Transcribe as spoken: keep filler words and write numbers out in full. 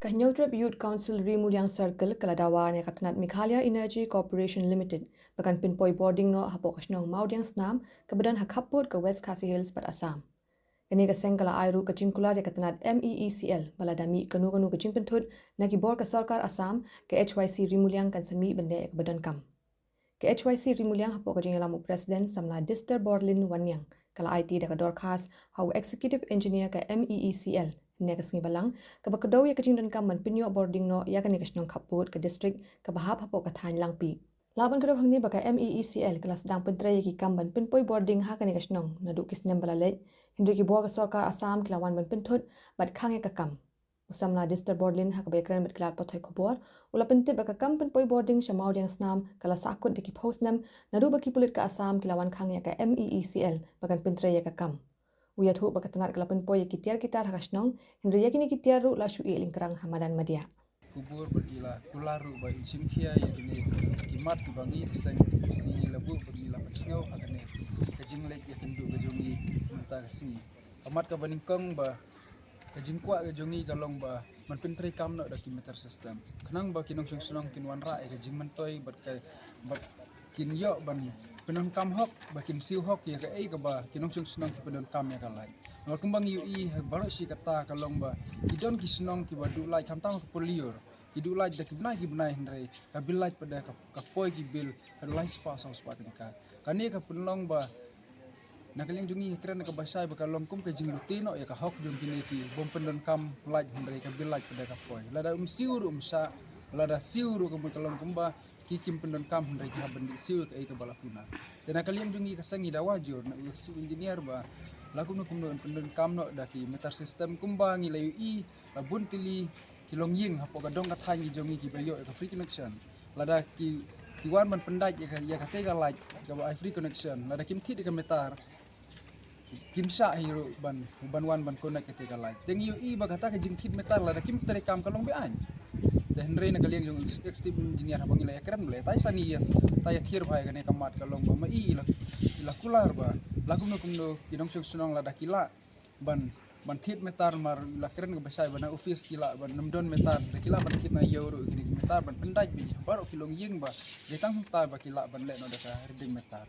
Ka Hynñiewtrep Youth Council Ri Muliang Circle ka la dawa ïa ka tnat Meghalaya Energy Corporation Limited ba kan pynpoi bording noh hapoh ka shnong Mawdiangsnam kaba don ha khappud ka West Khasi Hills bad Assam. Kane ka seng ka la ai ruh ka jingkular ïa ka tnat M E E C L ba lada mih kano kano ka jingpynthut na ki bor ka sorkar Assam, ka H Y C Ri Muliang kan sa mih ban leh ïa kaba donkam. Ka H Y C Ri Muliang hapoh ka jingïalam u President samla Dister Borlin Wanniang ka la aiti da ka dorkhas ha u Executive Engineer ka M E E C L hynne ka sngi Balang kaba kdew ïa ka jingdonkam ban pynïoh bording noh ïa kane ka shnong khappud ka district kaba hap hapoh ka thaiñ Langpih. Lah ban kdew hangne ba ka M E E C L ka la sdang pyntrei ïa ki kam ban pynpoi bording ha kane ka shnong naduh ki snem ba la leit, hynrei ki bor ka sorkar Assam ki la wan ban pynthut bad khang ïa ka kam. U samla Dister Borlin ha kaba ïakren bad ki lad pathai khubor u la pyntip ba ka kam pynpoi bording sha Mawdiangsnam ka la sahkut da ki phew snem naduh ba ki pulit ka Assam ki la wan khang ïa ka M E E C L ba kan pyntrei ïa ka kam. U ïathuh ba ka tnat ka la pynpoi ïa ki tiar ki tar ha ka shnong, hynrei ïa kine ki tiar ruh la shu ïeh lyngkrang ha madan Madiah. Khubor ba ki la kular ruh ba in shim khia ïa kine ki mat kiba ngi ki seng ngi la buh ba ngi la pynsngew ha kane ka jingleit ïakynduh ka jong ngi mynta ka sngi. Ka mat kaba nyngkong ba ka jingkwah ka jong ngi ka long ba ban pyntrei kam noh da ki meter system khnang ba ki nongshong shnong kin wanrah ïa ka jingmyntoi bad ka bad kin ïoh ban pyndonkam hok ba kin siew hok ïa kaei kaba ki nongshong shnong ki pyndonkam ïa ka light. Namar kumba ngi ïohi ha baroh shi katta ka long ba ki don ki shnong kiba duh light khamtam ha ka por lyiur, ki duh light da ki bnai ki bnai hynrei ka bill light pat de ka, ka poi ki bill haduh lai spah saw spah tyngka. Kane ka pynlong ba na ka liang jong ngi ngi kren kaba shai ba ka long kum ka jinglute noh ïa ka hok jong kine ki bym pyndonkam light hynrei ka bill light pat de ka poi. Lada um siew ruh um shah, lada siew ruh ka long kumba ki kim pyndonkam hynrei ki hap ban dih siew ïa kaei kaba la kunar. Te na ka liang jong ngi ka seng ngi dawa jur na u Executive Engineer ba la kumno kumno pyndonkam noh da ki meter system kumba ngi la ïohi la bun tylli ki longïing hapoh ka dong ka thaiñ ki jong ngi kiba ïoh ïa ka free connection. Lada ki, ki wan ban pyndait ïa ka, ïa katei ka light kaba ai free connection, lada kim thied ïa ka meter kim shah hi ruh ban, ban wan ban connect katei ka light. Te ngi ïohi ba kata ka jingthied meter lada kim treikam ka long be-aiñ. Te hynrei na ka liang jong Executive Engineer haba ngi la ïakren ba la ïatai sa ngi ïa ta ïathied bha ïa kane ka mat ka long ba ma i la, i la kular ba la kumno kumno ki nongshong shnong lada ki lah ban, ban thied meter mar la kren kaba shai ba na office ki lah ban nym don meter, da ki lah ban thied na ïew ruh kine ki meter ban pyndait beit baroh ki longïing ba dei tang hangta ba ki lah ban leh noh da ka reading meter.